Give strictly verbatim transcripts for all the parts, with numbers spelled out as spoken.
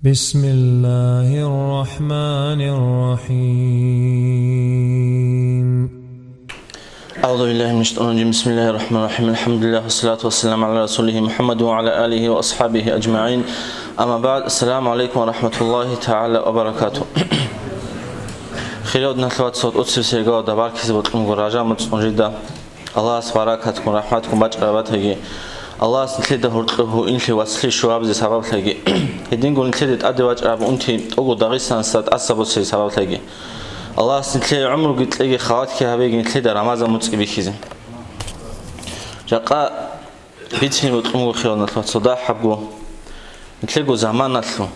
بسم الله الرحمن الرحيم. أعوذ بالله من الشيطان الرجيم. بسم الله الرحمن الرحيم. الحمد لله والصلاة والسلام على رسوله محمد وعلى آله وأصحابه أجمعين. أما بعد. السلام عليكم ورحمة الله تعالى وبركاته. Хириял диналъул вацал, тӀоцебесеб иргаялда баркизе бокьун буго Ражаб муцӀ жидеда. Аллагьас баракатгун, рахӀматгун бачӀараб батаги, Аллагьас нилъеда гьоркьоб гьуинлъи вацлъи щуабизе сабаблъаги, гьединго нилъеда тӀаде бачӀараб унти тӀого Дагъистаналдаса тӀаса босизе сабаблъаги. Аллагьас нилъее гӀумруги кьеги халатги гьабеги нилъеда Рамазан муцӀги бихьизе. Жакъа бицине бокьун буго, хириял диналъул вацал, дагьабго нилъего заманалъул,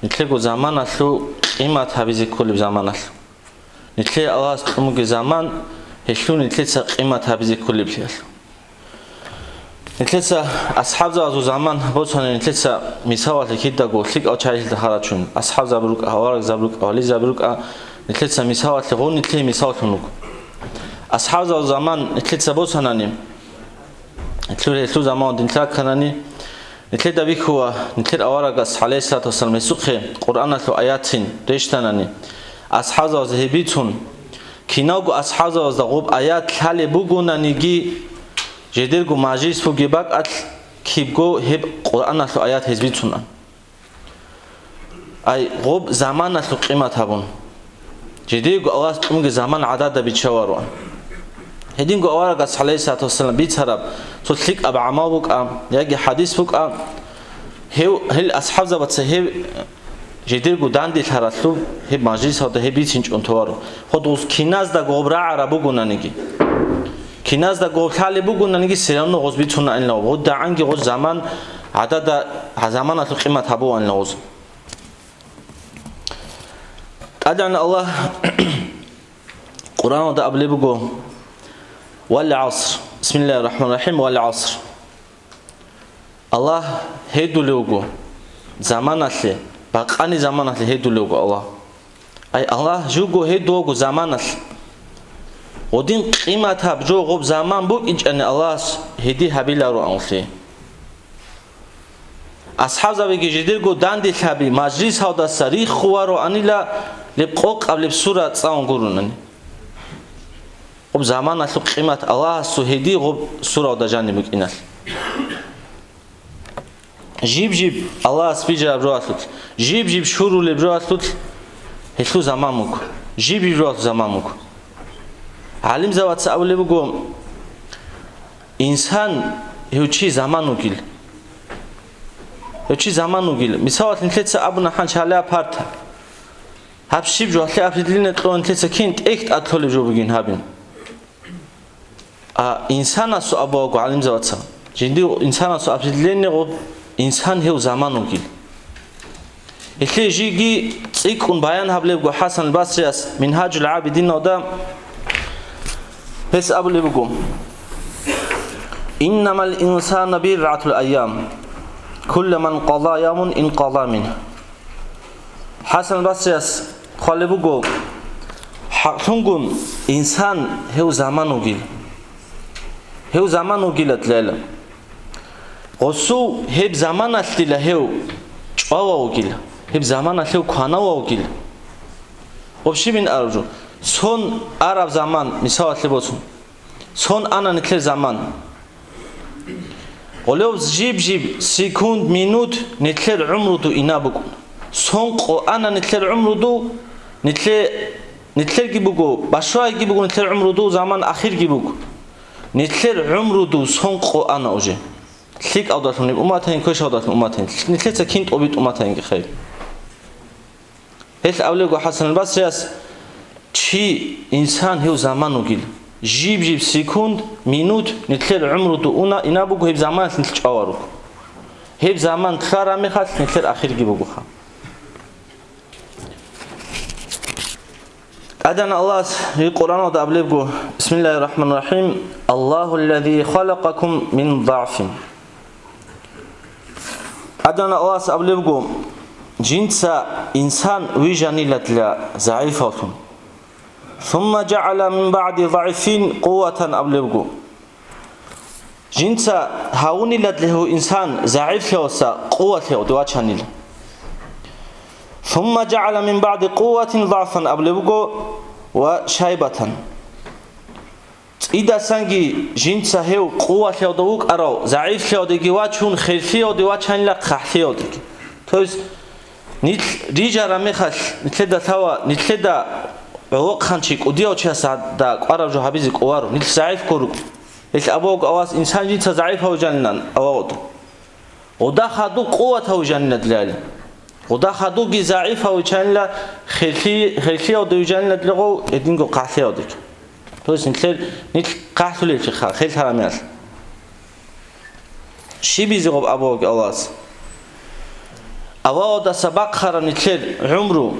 нилъего заманалъул къимат гьабизе кколеб заманалъул. Нилъее Аллагьас кьун бугеб заман, гьелъул нилъеца къимат гьабизе кколеблъиялъул. Нилъеца асхӀабзабазул заман босани, нилъеца мисалалъе кидаго лъикӀал чагӀилъида харачун, асхӀабзаби рукӀа, аварагзаби рукӀа, вализаби рукӀа, нилъеца мисалалъе гъо нилъее мисаллъун руго. АсхӀабзабазул заман нилъеца босанани, Гьелъул, гьелъул заман динлъа кканани, нилъеда бихьула, нилъер аварагас, гӀалайгьиссалату вассалам, гьесухъе Къуръаналъул аятин рещтӀанани, асхӀабзабазе гьеб бицун, киналго асхӀабзабазда гъоб аят лъалеб бугонаниги, жидерго мажлис бугеб бакӀалъ кибго гьеб Къуръаналъул аят гьез бицуна. Ай, гъоб заманалъул къимат гьабун. Жидеего Аллагьас кьунги заман гӀадада биччавароан. Гьединго аварагас, гӀалайгьиссалату вассалам, бицараб цо лъикӀаб гӀамал букӀа яги хӀадис букӀа, гьев, гьел асхӀабзабаца гьев жидерго данделъаралъуб гьеб мажлисалда гьеб бицинчӀун товаро. Хъодгъуз киназдаго гъоб рагӀараб бугонаниги. Киназда гъоб лъалеб бугонаниги, все равно гъоз бицунаанила, гъодагӀанги гъоз заман гӀадада, гьа заманалъул къимат гьабуанила гъоз. ТӀадегӀан Аллагь Къуръаналда абулеб буго: «Вал гӀаср». Бисмиллагьир рахӀманир рахӀим. «Вал гӀаср». Аллагь гьедулев вуго заманалъе, бакъани заманалъе гьедулев вуго Аллагь. Ай, Аллагь жуго гьедулаго заманалъ. Гъодин къиматаб жо гъоб заман букӀинчӀани Аллагьас гьеди гьабилароанлъи. АсхӀабзабиги жидерго данделъаби мажлисалдаса риххувароанила леб къокъаб леб сура цӀалун гурунани. Гъоб заманалъул къимат Аллагьасул гьеди гъоб суралда жаниб букӀиналъ. Жиб-жиб Аллагьас бижараб жоялъулъ, жиб-жиб щурулеб жоялъулъ гьелъул заман буго, жиб-жиб жоялъул заман буго. ГӀалимзабаца абулеб буго: «Инсан гьев чи заман вугил». Гьев чи заман вугил. Мисалалъ, нилъеца абуна гьанчалиа парта. Гьаб щиб жо, гьалъе определение кьо, нилъеца кин тӀехь тӀад лъолеб жо бугин гьабин. А инсанасул абуаго гӀалимзабаца, жиндир инсанасул определение гъоб, инсан гьев заман вугил. Гьелъие жиги цӀикӀкӀун баян гьабулебго ХӀасан аль-Басрияс Мингьажул гӀабидиналда гьес абулеб буго: «Иннамал инсана бидгӀатул айям, кулламан къала явмун инкъала мингьу». ХӀасан Басрияс хъвалеб буго: «ХӀакълъунгун инсан гьев заман вугил. Гьев заман вугилан лъела. Гъосул гьеб заманалъила гьев чӀвава вугил, гьеб заманалъ гьев кванава вугил». Гъоб щибин араб жо? Сон араб заман, мисалалъе босун. Сон ана нилъер заман. Гъолев жиб-жиб секунд, минут нилъер гӀумруду ина букӀун. Сон къо ана нилъер гӀумруду, нилъе-, нилъерги буго, башвайги буго нилъер гӀумруду, заман ахирги буго. Нилъер гӀумруду сон къо ана уже. ЛъикӀалдалъун гьеб умматайин, квешалдалъун умматайин. Нилъеца кин тӀобитӀ умматайинги хайр. Гьелъ абулебго ХӀасан аль-Басрияс: «Чи инсан гьев заман вугил. Жиб-жиб секунд, минут нилъер гӀумруду уна, ина буго, гьеб заманалъ нилъ чӀвава руго. Гьеб заман лъараб мехалъ нилъер ахирги бугоха». ТӀадегӀан Аллагьас гьеб Къуръаналда абулебго: «Бисмиллагьир рахӀманир рахӀим. Аллагьу ллази халакъакум мин загӀфин». ТӀадегӀан Аллагьас абулебго: «Жинца инсан вижанила дила загӀифаллъун. Сумма жагӀала мин багӀди загӀфин къувватан», абулебго. Жинца гьавунила дила гьев инсан загӀифлъиялдаса къувватлъиялде вачанила. «Сумма жагӀала мин багӀди къувватин загӀфан», абулеб буго, ва шайбатан. ЦӀидасанги жинца гьев къуввалъиялда вукӀарав, загӀифлъиялдеги вачун, херлъиялде вачанила, хъахӀлъиялдеги. То есть, нилъ рижараб мехалъ, нилъеда лъала, нилъеда гӀолохъанчи кӀудияв чиясда кӀвараб жо гьабизе кӀоларо, нилъ загӀифго руго. Гьелъ абуго Аллагьас, инсан жинца загӀифав жанилан авагъуда. Гъуда хадуб къуватав жанилан дилали. Гъуда хадубги загӀифав вичанила, херлъи-, херлъиялда вижанила дилгъов, гьединго хъахӀлъиялдеги. То есть нилъер, нилъ хъахӀлъулеллъиха, хел гьарамиялъ. Щибизе гъоб абуги Аллагьас? Аваладаса бахъараб нилъер гӀумру,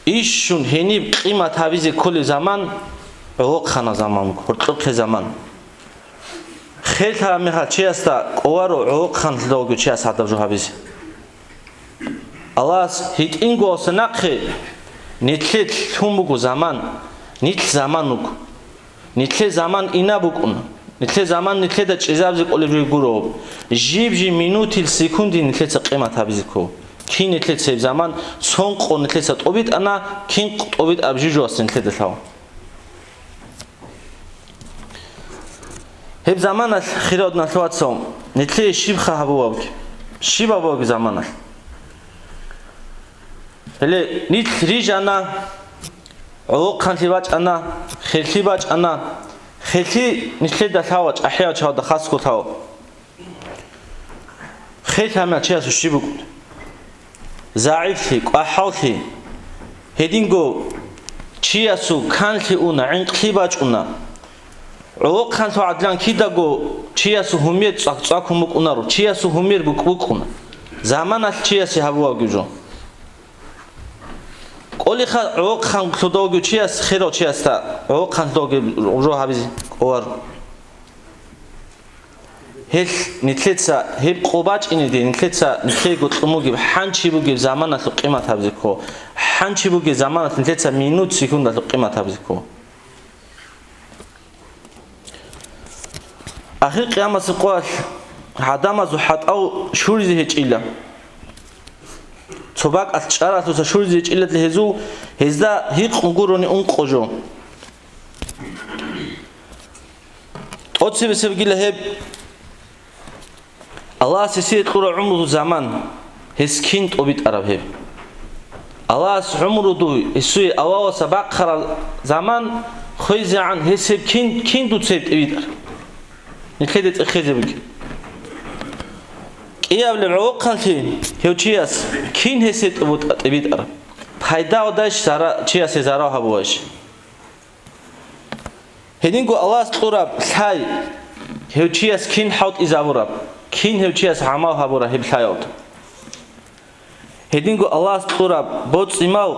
ишщун гьениб къимат гьабизе кколеб заман, гӀолохъанаб заман, гьоркьохъе заман. Хел гьараб мехалъ чиясда кӀоларо гӀолохъанлъулев вугев чияс гьадаб жо гьабизе. Аллагьас гьитӀинго гьасда нахъе нилъе лъун буго заман, нилъ заман вуго. Нилъе заман инаб букӀуна. Нилъе заман нилъеда чӀезабизе кӀолеб жо гуро. Жиб-жиб минутил секунди нилъеца къимат гьабизе ккола. Кин нилъеца гьеб заман, цо къо нилъеца тӀобитӀана, кин тӀобитӀараб жо-жоялъ нилъеда лъала. Гьеб заманалъ, хириял диналъул вацал, нилъее щибха гьабулебги? Щиб гьабулебги заманалъ? Гьеле нилъ рижана, гӀолохъанлъи бачӀана, херлъи бачӀана, херлъи нилъеда лъала, чӀахӀиял чагӀазда хасго лъала. Хел гьамал чиясул щиб букӀун? ЗагӀиплъи, кӀвахӀаллъи. Гьединго чиясул канлъи уна, гӀинкълъи бачӀуна. ГӀолохъанлъул гӀадлан кидаго чиясул гьумер цӀак-цӀакун букӀунаро, чиясул гьумер букӀ-букӀуна. Заманалъ чиясе гьабулебги жо. КӀолеха гӀолохъанлъулев вугев чияс, херав чиясда гӀолохъанлъулев вугев жо гьабизе кӀоларо. Гьелъ нилъеца гьеб къо бачӀинеги, нилъеца нилъего кьун бугеб, хӀанчи бугеб заманалъул къимат гьабизе ккола. ХӀанчи бугеб заманалъ нилъеца минут, секундалъул къимат гьабизе ккола. Ахир къиямасеб къоялъ гӀадамазул хӀатӀал щуризе гьечӀила. Цо бакӀалъ чӀаралъуса щуризе гьечӀила гьезул, гьезда гьикъун гурони ункъо жо. ТӀоцебесеб бугила гьеб. Аллагьас гьесие кьураб гӀумру заман, гьес кин тӀобитӀараб гьеб? Аллагьас гӀумруду гьесие аваласа бахъараб заман хвезегӀан, гьес гьеб кин, кин дуца гьеб тӀибитӀараб? Нилъеде цӀехезе бугеб. КӀиабилеб гӀолохъанлъи гьев чияс кин гьесие тӀубутӀа-, тӀибитӀараб? Пайда гьадайищ, зара-, чиясе зарал гьабулайищ? Гьединго Аллагьас кьураб лъай, гьев чияс кин хӀалтӀизабураб, кин гьев чияс гӀамал гьабураб гьеб лъаялда. Гьединго Аллагьас кьураб боцӀи-мал,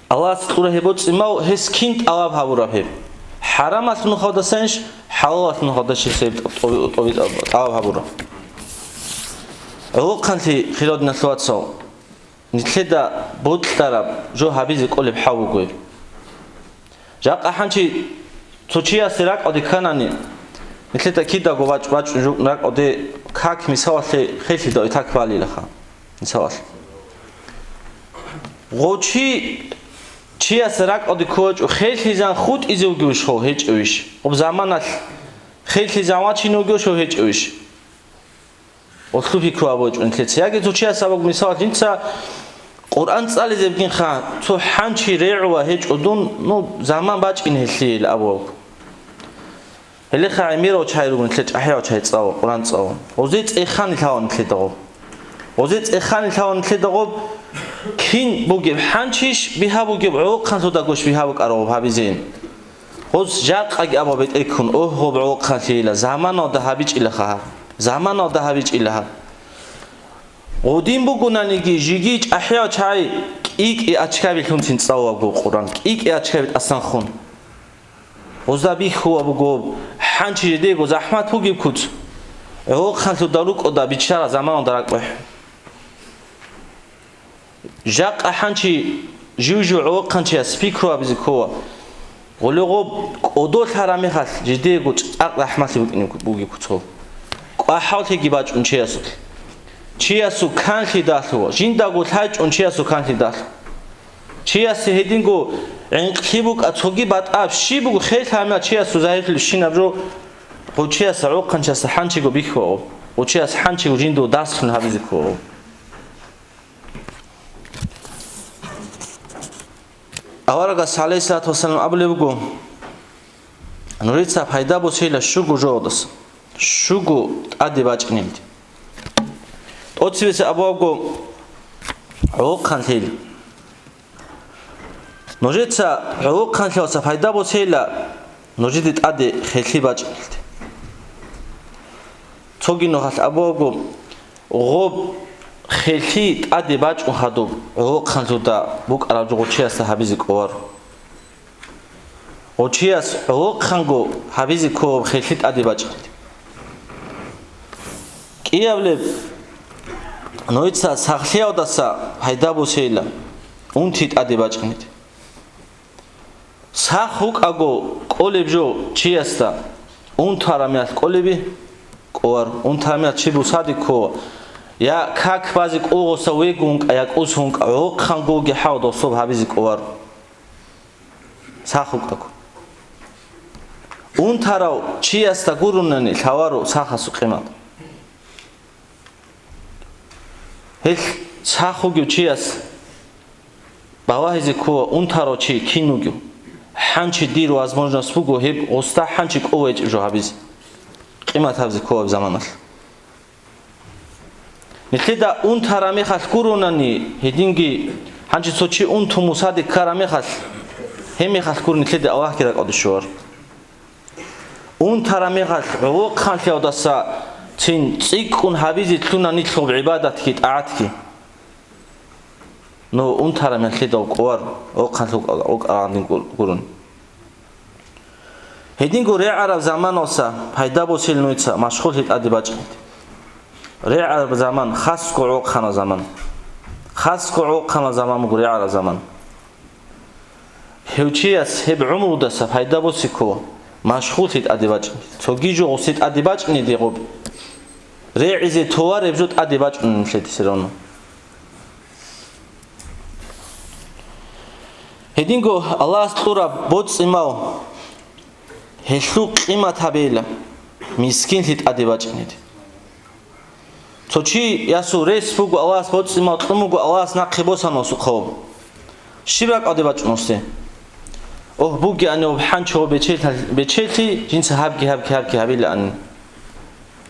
Аллагьас кьураб гьеб боцӀи-мал гьес кин тӀалаб гьабураб гьеб? ХӀарамалъ нухалдасанищ, хӀалалалъ нухалдасищ гьеб тӀо-, тӀо-, тӀалаб гьабураб? ГӀолохъанлъи, хириял диналъул вацал, нилъеда бокьараб жо гьабизе кӀолеб хӀал буго гьеб. Жакъа хӀанчи цо чиясе ракӀалде кканани, нилъеда кидаго бачӀ-, бачӀун жукӀун ракӀалде как, мисалалъе, херлъидал итак балилаха, мисалалъе. Гъов чи чиясе ракӀалде кколачӀо, херлъизан хутӀизе вугевищ гъов, гьечӀевищ? Гъоб заманалъ херлъизан вачине вугевищ гъов, гьечӀевищ? Гъолъул пикру абугьечӀо нилъеца. Яги цо чияс абуго, мисал, жинца Къуръан цӀализебгинха, цо хӀанчи регӀула гьечӀо дун, ну, заман бачӀин гьелъие абуго. Гьелеха гӀемерал чагӀи руго нилъер, чӀахӀиял чагӀи цӀалун, Къуръан цӀалун. Гъозе цӀехани лъала нилъеда гъоб. Гъозе цӀехани лъала нилъеда гъоб, кин бугеб хӀанчищ бигьа бугеб, гӀолохъанлъудагощ бигьа букӀараб гъоб гьабизейин. Гъоз жакъаги абула бетӀерккун, огь, гъоб гӀолохъанлъийила, заманалда гьабичӀила гьаб, заманалда гьабичӀила гьаб. Гъодин бугонаниги, жиги чӀахӀиял чагӀи кӀи-кӀи ачкабилъунцин цӀалула гъоб Къуръан, кӀи-кӀи ачкаби тӀасан хун. Гъозда бихьула буго, хӀанчи жидего захӀмат бугеб куц, гӀолохъанлъуда рукӀода биччара заманалда ракӀбахӀ. Жакъа хӀанчи жив-жив гӀолохъанчияс пикру абизе ккола. Гъоле гъоб кӀодолъараб мехалъ жидеего цӀакъ рахӀмалъи букӀине бугеб куцал. КӀвахӀаллъиги бачӀун чиясулъ. Чи Чиясул канлъидалъув, жиндаго лъайчӀун чиясул канлъидалъув. Чиясе гьединго гӀинкълъи букӀа, цоги батӀа, щиб буго хел гьамал чиясул загьирлъи щинаб жо, гъов чияс гӀолохъанчиясда хӀанчиго бихьуа гъоб, гъов чияс хӀанчиго жиндув дарслъун гьабизе ккуа гъоб. Аварагас, гӀалайгьиссалату вассалам, абулеб буго: «Нужеца пайда босейила щуго жоялдаса, щуго тӀаде бачӀинелде». ТӀоцебесеб абуабго гӀолохъанлъи. Нужеца гӀолохъанлъиялдаса пайда босейила нужеде тӀаде херлъи бачӀинелде. Цоги нухалъ абуабго, гъоб херлъи тӀаде бачӀун хадуб гӀолохъанлъуда букӀараб жо гъов чиясда гьабизе кӀоларо. Гъов чияс гӀолохъанго гьабизе ккола херлъи тӀаде бачӀинелде. КӀиабилеб, нужеца сахлъиялдаса пайда босейила унти тӀаде бачӀинелде. Сах вукӀаго кӀолеб жо чиясда унтараб мехалъ кӀолеби? КӀоларо. Унтараб мехалъ чи бусаде ккола, я как базе кӀул гъоса вегун вукӀа, я кӀус вукӀа, гӀолохъангоги хӀал дособ гьабизе кӀоларо. Сах вукӀаго. Унтарав чиясда гуронани лъаларо сахасул къимат. Гьелъ сах вугев чияс балагьизе ккола унтарав чи кин вугев. ХӀанчи дир возможность буго гьеб гъосда хӀанчи кӀолайчӀеб жо гьабизе, къимат гьабизе ккола гьеб заманалъ. Нилъеда унтараб мехалъ гуронани, гьединги хӀанчи цо чи унтун мусаде ккараб мехалъ, гьеб мехалъ гуро нилъеда Аллагьги ракӀалде щоларо. Унтараб мехалъ гӀолохъанлъиялдаса цин цӀикӀкӀун гьабизе лъуна нилъго гӀибадатги тӀагӀатги. Ну, унтараб мехалъ лъидал кӀоларо, гӀолохъанлъи вукӀа-, вукӀаралдин гур-, гурун. Гьединго регӀараб заманалдаса пайда босейила нужеца машгъуллъи тӀаде бачӀинелде. РегӀараб заман, хасго гӀолохъанаб заман. Хасго гӀолохъанаб заман буго регӀараб заман. Гьев чияс гьеб гӀумрудаса пайда босе ккола машгъуллъи тӀаде бачӀинелде. Цоги жо гъосе тӀаде бачӀинелде гъоб. РегӀизе товараб жо тӀаде бачӀунеб нилъеда все равно. Гьединго Аллагьас кьураб боцӀи-мал, гьелъул къимат гьабейила мискинлъи тӀаде бачӀинелде. Цо чиясул рес буго, Аллагьас боцӀи-мал кьун буго, Аллагьас нахъе босана гъосухъ гьеб. Щиб ракӀалде бачӀун гъосде? Огь, бугеани гьеб хӀанчи гьеб бечелъ-, бечелъи, жинца гьабги, гьабги, гьабги гьабилаани.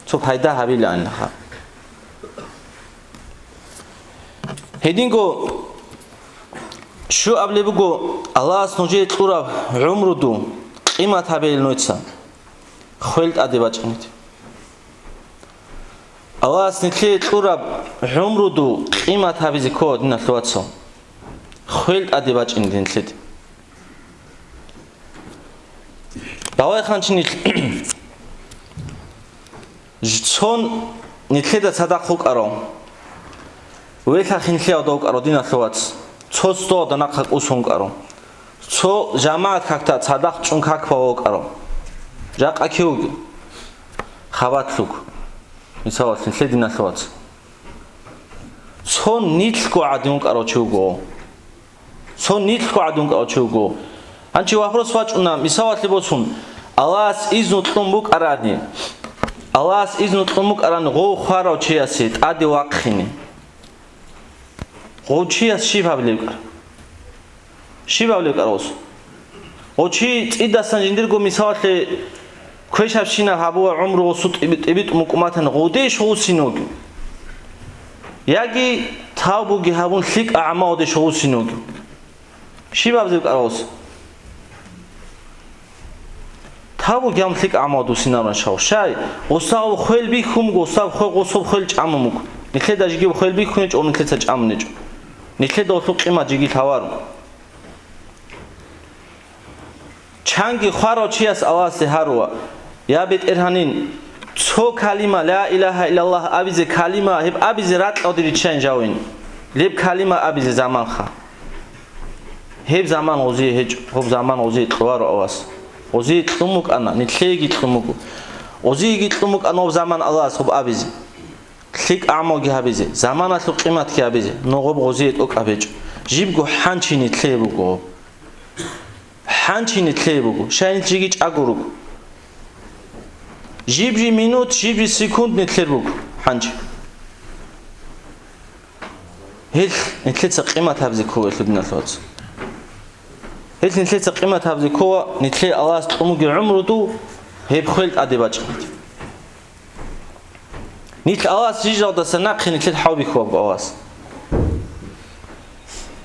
Цо пайда гьабилаанилаха. Гьединго щуабилеб буго Аллагьас нужее кьураб гӀумруду къимат гьабейила нужеца хвел тӀаде бачӀинелде. Аллагьас нилъее кьураб гӀумруду къимат гьабизе ккола, диналъул вацал, хвел тӀаде бачӀинелде нилъеда. Давай хъанчи нилъ-, цо нилъеда цадахъ вукӀарав, велъа-хинлъиялда вукӀарав, диналъул вац, цо столалда нахъа кӀусун вукӀарав, цо жамагӀат какда цадахъ чӀун как бавун вукӀарав. Жакъа кив вугев? Хабалъ вуго. Мисалалъе, нилъее, диналъул вац, цо нилъго гӀадин вукӀарав чи вуго. Цо нилъго гӀадин вукӀарав чи вуго. Гьанчи вопрос бачӀуна, мисалалъе босун, Аллагьас изну кьун букӀарани, Аллагьас изну кьун букӀарани гъов хварав чиясе тӀаде вахъине. Гъов чияс щиб гьабилеб кӀар? Щиб гьабилеб кӀар гъос? Гъов чи цӀидасан жиндирго, мисалалъе, квешабщинаб гьабуа гӀумру гъосул тӀиби-, тӀибитӀун букӀун батани, гъовдейищ гъов вуссине вугев? Яги тавбуги гьабун, лъикӀа гӀамалдейищ гъов вуссине вугев? Щиб абизеб кӀар гъос? Тавбуги гьабун, лъикӀа гӀамалда вуссинарун щай? Гъосда хвел бихьун буго, гъосда хвел, гъособ хвел чӀамун буго. Нилъеда жеги хвел бихьун гьечӀо, нилъеца чӀамун гьечӀо. Нилъеда гъолъул къимат жеги лъаларо. Чанги хварав чияс Аллагьасе гьаруа: «Я БетӀергьанин, цо калима, ла илагьа иллаллагь абизе калима, гьеб абизе ракьалде риччайин жавин. Гьеб калима абизе заманха». Гьеб заман гъозие гьечӀо, гьеб заман гъозие кьоларо Аллагьас. Гъозие кьун букӀана, нилъееги кьун буго. Гъозиеги кьун букӀана гьеб заман Аллагьас гьеб абизе. лъикӀ гӀамалги гьабизе, заманалъул къиматги гьабизе, ногъоб гъозие тӀокӀаб гьечӀо. Жибго хӀанчи нилъее буго гъоб. ХӀанчи нилъее буго, щай нилъ жеги чӀаго руго. Жиб-жи минут, жиб-жи секунд нилъер буго хӀанчи. Гьел нилъеца къимат гьабизе ккола, диналъул вацал. Гьел нилъеца къимат гьабизе ккола, нилъее Аллагьас кьун бугеб гӀумру тӀуб, гьеб хвел тӀаде бачӀинчӀеб. Нилъ Аллагьас рижалдаса нахъе нилъер хӀалбихьулеб буго Аллагьас.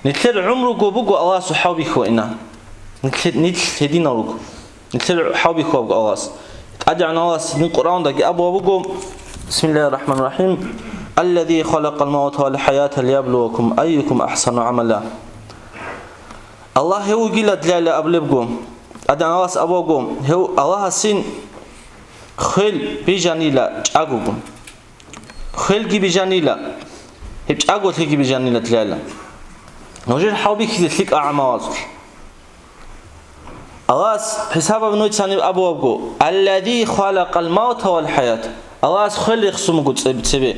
Нилъер гӀумруго буго Аллагьасул хӀалбихьулеб ина. Нилъ, нилъ гьединал руго. Нилъер хӀалбихьулеб буго Аллагьас. ТӀадегӀан Аллагьас гьедин Къуръандаги абулеб буго: «Бисмиллагьир рахӀманир рахӀим. Аллази халакъал мавта вал хӀаята лияблувакум айюкум ахӀсану гӀамала». Аллагь гьев вугила дилайла абулебго. ТӀадегӀан Аллагьас абуго, гьев Аллагьасин хвел бижанила чӀагого. Хвелги бижанила, гьеб чӀаголъиги бижанила дилайла. Нужер хӀалбихьизе лъикӀа гӀамалазулъ. Аллагьас хӀисабаб нуцани абуго: «Аллази халакъал мавта вал хӀаят». Аллагьас хвел рехсон буго цеб-, цебе.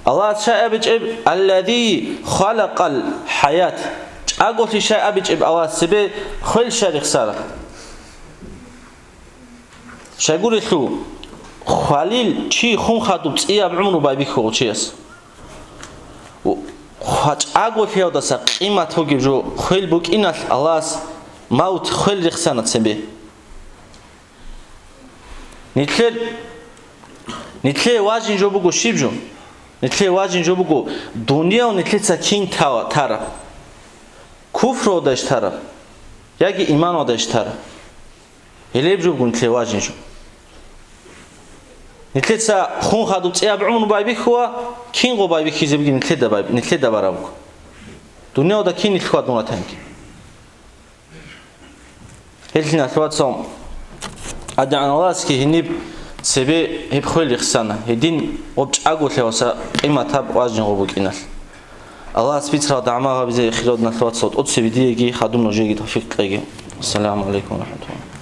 Аллагьас щай абичӀеб: «Аллази халакъал хӀаят». ЧӀаголъи щай абичӀеб Аллагьас цебе, хвел щай рехсараб. Щайгурелъул, хвалил чи хун хадуб цӀияб гӀумру байбихьула чияс. Хва-, чӀаголъиялдаса къимат бугеб жо хвел букӀиналъ Аллагьас мавт хвел рехсана цебе. Нилъер, нилъее важин жо буго щиб жо? Нилъее важин жо буго, дуниял нилъеца кин тава-, тараб? Куфруялдайищ тараб? Яги иманалдайищ тараб? Гьелеб жо буго нилъее важин жо. Нилъеца хун хадуб цӀияб гӀумру байбихьула, кинго байбихьизе бугеб нилъеда байб-, нилъеда бараб буго. Дуниялда кин нилъ хьвадун ратанги. Гьелъиналъ, вацал, ТӀадегӀан Аллагьасги гьениб цебе гьеб хвел рехсана, гьедин гъоб чӀаголъиялдаса къиматаб важин гъоб букӀиналъ. Аллагьас бицарал дагӀма гьабизе, хириял диналъул вацал, тӀоцебе диеги хадуб нужееги тавфикъ кьеги. Ассаламу гӀалайкум ва рахӀматуллагь.